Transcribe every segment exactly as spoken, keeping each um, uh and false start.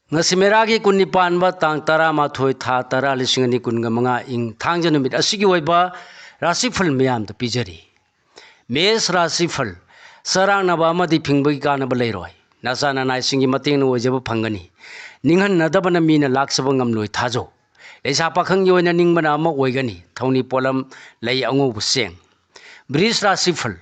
ꯉꯁꯤ ꯃꯦꯔꯥꯒꯤ ꯀꯨꯟꯅꯤꯄꯥꯟꯕ, ꯇꯥꯡ ꯇꯔꯥꯃꯥꯊꯣꯏ, ꯊꯥ ꯇꯔꯥ, ꯂꯤꯁꯤꯡ ꯑꯅꯤ ꯀꯨꯟꯒ ꯃꯉꯥ, ꯏꯪ ꯊꯥꯡꯖ ꯅꯨꯃꯤꯠ ꯑꯁꯤꯒꯤ ꯑꯣꯏꯕ ꯔꯥꯁꯤꯐꯜ ꯃꯌꯥꯝꯗ ꯄꯤꯖꯔꯤ꯫ ꯃꯦꯁ ꯔꯥꯁꯤꯐꯜ: ꯆꯔꯥꯡꯅꯕ ꯑꯃꯗꯤ ꯐꯤꯡꯕꯒꯤ ꯀꯥꯟꯅꯕ ꯂꯩꯔꯣꯏ꯫ ꯅꯆꯥ ꯅꯅꯥꯏꯁꯤꯡꯒꯤ ꯃꯇꯦꯡꯅ ꯑꯣꯏꯖꯕ ꯐꯪꯒꯅꯤ꯫ ꯅꯤꯡꯍꯟꯅꯗꯕꯅ ꯃꯤꯅ ꯂꯥꯛꯆꯕ ꯉꯝꯂꯣꯏ ꯊꯥꯖꯧ꯫ ꯂꯩꯁꯥ ꯄꯥꯈꯪꯒꯤ ꯑꯣꯏꯅ ꯅꯤꯡꯕꯅ ꯑꯃ ꯑꯣꯏꯒꯅꯤ꯫ ꯊꯧꯅꯤ ꯄꯣꯠꯂꯝ: ꯂꯩ ꯑꯉꯧꯕ ꯆꯦꯡ꯫ ꯕ꯭ꯔꯤꯖ ꯔꯥꯁꯤꯐꯜ: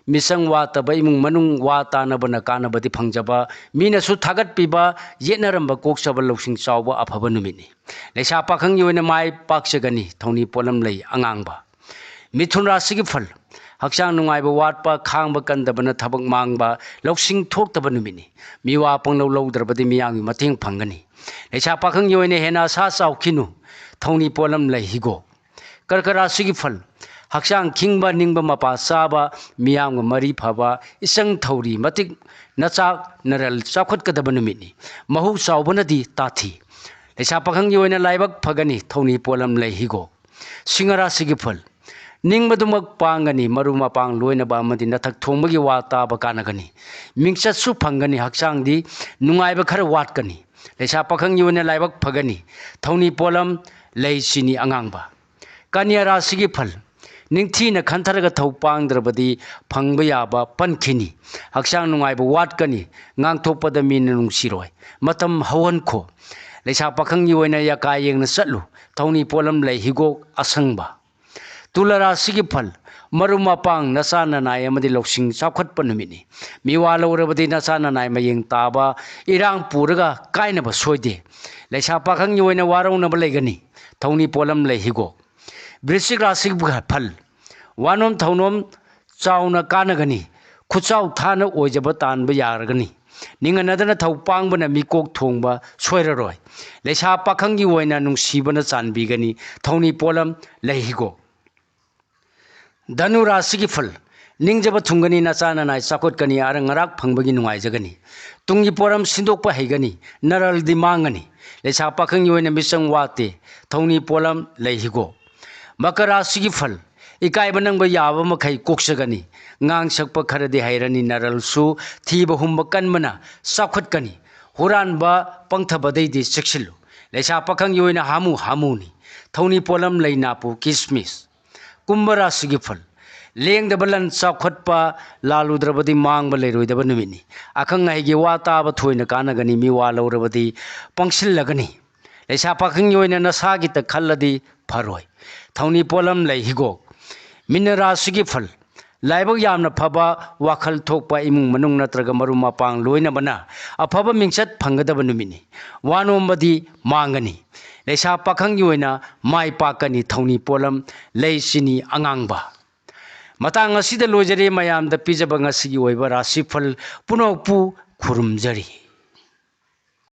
ꯃꯤꯆꯪ ꯋꯥꯠꯇꯕ ꯏꯃꯨꯡ ꯃꯅꯨꯡ, ꯋꯥ ꯇꯥꯅꯕꯅ ꯀꯥꯟꯅꯕꯗꯤ ꯐꯪꯖꯕ, ꯃꯤꯅꯁꯨ ꯊꯥꯒꯠꯄꯤꯕ, ꯌꯦꯠꯅꯔꯝꯕ ꯀꯣꯛꯆꯕ, ꯂꯧꯁꯤꯡ ꯆꯥꯎꯕ ꯑꯐꯕ ꯅꯨꯃꯤꯠꯅꯤ꯫ ꯂꯩꯁꯥ ꯄꯥꯈꯪꯒꯤ ꯑꯣꯏꯅ ꯃꯥꯏ ꯄꯥꯛꯆꯒꯅꯤ꯫ ꯊꯧꯅꯤ ꯄꯣꯠꯂꯝ: ꯂꯩ ꯑꯉꯥꯡꯕ꯫ ꯃꯤꯊꯨꯟ ꯔꯥꯁꯤꯒꯤ ꯐꯜ: ꯍꯛꯆꯥꯡ ꯅꯨꯡꯉꯥꯏꯕ ꯋꯥꯠꯄ, ꯈꯥꯡꯕ ꯀꯟꯗꯕꯅ ꯊꯕꯛ ꯃꯥꯡꯕ, ꯂꯧꯁꯤꯡ ꯊꯣꯛꯇꯕ ꯅꯨꯃꯤꯠꯅꯤ꯫ ꯃꯤꯋꯥ ꯄꯪꯂꯧ ꯂꯧꯗ꯭ꯔꯕꯗꯤ ꯃꯤꯌꯥꯝꯒꯤ ꯃꯇꯦꯡ ꯐꯪꯒꯅꯤ꯫ ꯂꯩꯁꯥ ꯄꯥꯈꯪꯒꯤ ꯑꯣꯏꯅ ꯍꯦꯟꯅ ꯑꯁꯥ ꯆꯥꯎꯈꯤꯅꯨ꯫ ꯊꯧꯅꯤ ꯄꯣꯠꯂꯝ: ꯂꯩ ꯍꯤꯒꯣꯛ꯫ ꯀꯔꯀ ꯔꯥꯁꯤꯒꯤ ꯐꯜ: ꯍꯛꯆꯥꯡ ꯈꯤꯡꯕ, ꯅꯤꯡꯕ ꯃꯄꯥ ꯆꯥꯕ, ꯃꯤꯌꯥꯝꯒ ꯃꯔꯤ ꯐꯕ, ꯏꯆꯪ ꯊꯧꯔꯤ ꯃꯇꯤꯛ, ꯅꯆꯥꯛ ꯅꯔꯜ ꯆꯥꯎꯈꯠꯀꯗꯕ ꯅꯨꯃꯤꯠꯅꯤ꯫ ꯃꯍꯨ ꯆꯥꯎꯕꯅꯗꯤ ꯇꯥꯊꯤ꯫ ꯂꯩꯁꯥ ꯄꯥꯈꯪꯒꯤ ꯑꯣꯏꯅ ꯂꯥꯏꯕꯛ ꯐꯒꯅꯤ꯫ ꯊꯧꯅꯤ ꯄꯣꯠꯂꯝ: ꯂꯩ ꯍꯤꯒꯣꯛ꯫ ꯁꯤꯡꯍ ꯔꯥꯁꯤꯒꯤ ꯐꯜ: ꯅꯤꯡꯕꯗꯨꯃꯛ ꯄꯥꯡꯒꯅꯤ, ꯃꯔꯨꯞ ꯃꯄꯥꯡ ꯂꯣꯏꯅꯕ ꯑꯃꯗꯤ ꯅꯊꯛ ꯊꯣꯡꯕꯒꯤ ꯋꯥ ꯇꯥꯕ ꯀꯥꯟꯅꯒꯅꯤ꯫ ꯃꯤꯡꯆꯠꯁꯨ ꯐꯪꯒꯅꯤ, ꯍꯛꯆꯥꯡꯗꯤ ꯅꯨꯡꯉꯥꯏꯕ ꯈꯔ ꯋꯥꯠꯀꯅꯤ꯫ ꯂꯩꯁꯥ ꯄꯥꯈꯪꯒꯤ ꯑꯣꯏꯅ ꯂꯥꯏꯕꯛ ꯐꯒꯅꯤ꯫ ꯊꯧꯅꯤ ꯄꯣꯠꯂꯝ: ꯂꯩ ꯆꯤꯅꯤ ꯑꯉꯥꯡꯕ꯫ ꯀꯟꯌꯥ ꯔꯥꯁꯤꯒꯤ ꯐꯜ: ꯅꯤꯡꯊꯤꯅ ꯈꯟꯊꯔꯒ ꯊꯧ ꯄꯥꯡꯗ꯭ꯔꯕꯗꯤ ꯐꯪꯕ ꯌꯥꯕ ꯄꯟꯈꯤꯅꯤ꯫ ꯍꯛꯆꯥꯡ ꯅꯨꯡꯉꯥꯏꯕ ꯋꯥꯠꯀꯅꯤ꯫ ꯉꯥꯡꯊꯣꯛꯄꯗ ꯃꯤꯅ ꯅꯨꯡꯁꯤꯔꯣꯏ꯫ ꯃꯇꯝ ꯍꯧꯍꯟꯈꯣ꯫ ꯂꯩꯁꯥ ꯄꯥꯈꯪꯒꯤ ꯑꯣꯏꯅ ꯌꯥꯀꯥ ꯌꯦꯡꯅ ꯆꯠꯂꯨ꯫ ꯊꯧꯅꯤ ꯄꯣꯠꯂꯝ: ꯂꯩ ꯍꯤꯒꯣꯛ ꯑꯁꯪꯕ꯫ ꯇꯨꯂꯥ ꯔꯥꯁꯤꯒꯤ ꯐꯜ: ꯃꯔꯨꯞ ꯃꯄꯥꯡ, ꯅꯆꯥ ꯅꯅꯥꯏ ꯑꯃꯗꯤ ꯂꯧꯁꯤꯡ ꯆꯥꯎꯈꯠꯄ ꯅꯨꯃꯤꯠꯅꯤ꯫ ꯃꯤꯋꯥ ꯂꯧꯔꯕꯗꯤ ꯅꯆꯥ ꯅꯅꯥꯏ ꯃꯌꯦꯡ ꯇꯥꯕ ꯏꯔꯥꯡ ꯄꯨꯔꯒ ꯀꯥꯏꯅꯕ ꯁꯣꯏꯗꯦ꯫ ꯂꯩꯁꯥ ꯄꯥꯈꯪꯒꯤ ꯑꯣꯏꯅ ꯋꯥꯔꯧꯅꯕ ꯂꯩꯒꯅꯤ꯫ ꯊꯧꯅꯤ ꯄꯣꯠꯂꯝ: ꯂꯩ ꯍꯤꯒꯣꯛ꯫ ꯕ꯭ꯔꯤꯁꯤꯛ ꯔꯥꯁꯤꯒꯤ ꯐꯜ: ꯋꯥꯅꯣꯝ ꯊꯧꯅꯣꯝ ꯆꯥꯎꯅ ꯀꯥꯟꯅꯒꯅꯤ꯫ ꯈꯨꯠꯆꯥꯎ ꯊꯥꯅ ꯑꯣꯏꯖꯕ ꯇꯥꯟꯕ ꯌꯥꯔꯒꯅꯤ꯫ ꯅꯤꯡꯍꯟꯅꯗꯅ ꯊꯧ ꯄꯥꯡꯕꯅ ꯃꯤꯀꯣꯛ ꯊꯣꯡꯕ ꯁꯣꯏꯔꯔꯣꯏ꯫ ꯂꯩꯁꯥ ꯄꯥꯈꯪꯒꯤ ꯑꯣꯏꯅ ꯅꯨꯡꯁꯤꯕꯅ ꯆꯥꯟꯕꯤꯒꯅꯤ꯫ ꯊꯧꯅꯤ ꯄꯣꯠꯂꯝ: ꯂꯩ ꯍꯤꯒꯣꯛ꯫ ꯙꯅꯨ ꯔꯥꯁꯤꯒꯤ ꯐꯜ: ꯅꯤꯡꯖꯕ ꯊꯨꯡꯒꯅꯤ, ꯅꯆꯥ ꯅꯅꯥꯏ ꯆꯥꯎꯈꯠꯀꯅꯤ, ꯑꯔꯪ ꯑꯔꯥꯛ ꯐꯪꯕꯒꯤ ꯅꯨꯡꯉꯥꯏꯖꯒꯅꯤ꯫ ꯇꯨꯡꯒꯤ ꯄꯣꯠꯂꯝ ꯁꯤꯟꯗꯣꯛꯄ ꯍꯩꯒꯅꯤ, ꯅꯔꯜꯗꯤ ꯃꯥꯡꯒꯅꯤ꯫ ꯂꯩꯁꯥ ꯄꯥꯈꯪꯒꯤ ꯑꯣꯏꯅ ꯃꯤꯆꯪ ꯋꯥꯠꯇꯦ꯫ ꯊꯧꯅꯤ ꯄꯣꯠꯂꯝ: ꯂꯩ ꯍꯤꯒꯣꯛ꯫ ꯃꯀꯔ ꯔꯥꯁꯤꯒꯤ ꯐꯜ: ꯏꯀꯥꯏꯕ ꯅꯪꯕ ꯌꯥꯕ ꯃꯈꯩ ꯀꯣꯛꯆꯒꯅꯤ꯫ ꯉꯥꯡ ꯁꯛꯄ ꯈꯔꯗꯤ ꯍꯩꯔꯅꯤ, ꯅꯔꯜꯁꯨ ꯊꯤꯕ ꯍꯨꯝꯕ ꯀꯟꯕꯅ ꯆꯥꯎꯈꯠꯀꯅꯤ꯫ ꯍꯨꯔꯥꯟꯕ ꯄꯪꯊꯕꯗꯩꯗꯤ ꯆꯦꯛꯁꯤꯜꯂꯨ꯫ ꯂꯩꯁꯥ ꯄꯥꯈꯪꯒꯤ ꯑꯣꯏꯅ ꯍꯥꯃꯨ ꯍꯥꯃꯨꯅꯤ꯫ ꯊꯧꯅꯤ ꯄꯣꯠꯂꯝ ꯂꯩ ꯅꯥꯄꯨ ꯀꯤꯁꯃꯤꯁ꯫ ꯀꯨꯝꯚ ꯔꯥꯁꯤꯒꯤ ꯐꯜ꯫ ꯂꯦꯡꯗꯕ ꯂꯟ ꯆꯥꯎꯈꯠꯄ ꯂꯥꯜꯂꯨꯗ꯭ꯔꯕꯗꯤ ꯃꯥꯡꯕ ꯂꯩꯔꯣꯏꯗꯕ ꯅꯨꯃꯤꯠꯅꯤ꯫ ꯑꯈꯪ ꯑꯍꯩꯒꯤ ꯋꯥ ꯇꯥꯕ ꯊꯣꯏꯅ ꯀꯥꯟꯅꯒꯅꯤ, ꯃꯤꯋꯥ ꯂꯧꯔꯕꯗꯤ ꯄꯪꯁꯤꯜꯂꯒꯅꯤ꯫ ꯂꯩꯁꯥ ꯄꯥꯈꯪꯒꯤ ꯑꯣꯏꯅ ꯅꯁꯥꯒꯤꯇ ꯈꯜꯂꯗꯤ ꯐꯔꯣꯏ꯫ ꯊꯧꯅꯤ ꯄꯣꯠꯂꯝ ꯂꯩ ꯍꯤꯒꯣꯛ꯫ ꯃꯤꯅ ꯔꯥꯁꯤꯒꯤ ꯐꯜ꯫ ꯂꯥꯏꯕꯛ ꯌꯥꯝꯅ ꯐꯕ, ꯋꯥꯈꯜ ꯊꯣꯛꯄ ꯏꯃꯨꯡ ꯃꯅꯨꯡ ꯅꯠꯇ꯭ꯔꯒ ꯃꯔꯨꯞ ꯃꯄꯥꯡ ꯂꯣꯏꯅꯕꯅ ꯑꯐꯕ ꯃꯤꯡꯆꯠ ꯐꯪꯒꯗꯕ ꯅꯨꯃꯤꯠꯅꯤ꯫ ꯋꯥ ꯅꯣꯝꯕꯗꯤ ꯃꯥꯡꯒꯅꯤ꯫ ꯂꯩꯁꯥ ꯄꯥꯈꯪꯒꯤ ꯑꯣꯏꯅ ꯃꯥꯏ ꯄꯥꯛꯀꯅꯤ꯫ ꯊꯧꯅꯤ ꯄꯣꯠꯂꯝ ꯂꯩ ꯆꯤꯅꯤ ꯑꯉꯥꯡꯕ꯫ ꯃꯇꯥꯡ ꯑꯁꯤꯗ ꯂꯣꯏꯖꯔꯦ ꯃꯌꯥꯝꯗ ꯄꯤꯖꯕ ꯉꯁꯤꯒꯤ ꯑꯣꯏꯕ ꯔꯥꯁꯤꯐꯜ ꯄꯨꯝꯅꯃꯛꯄꯨ ꯈꯨꯔꯨꯝꯖꯔꯤ꯫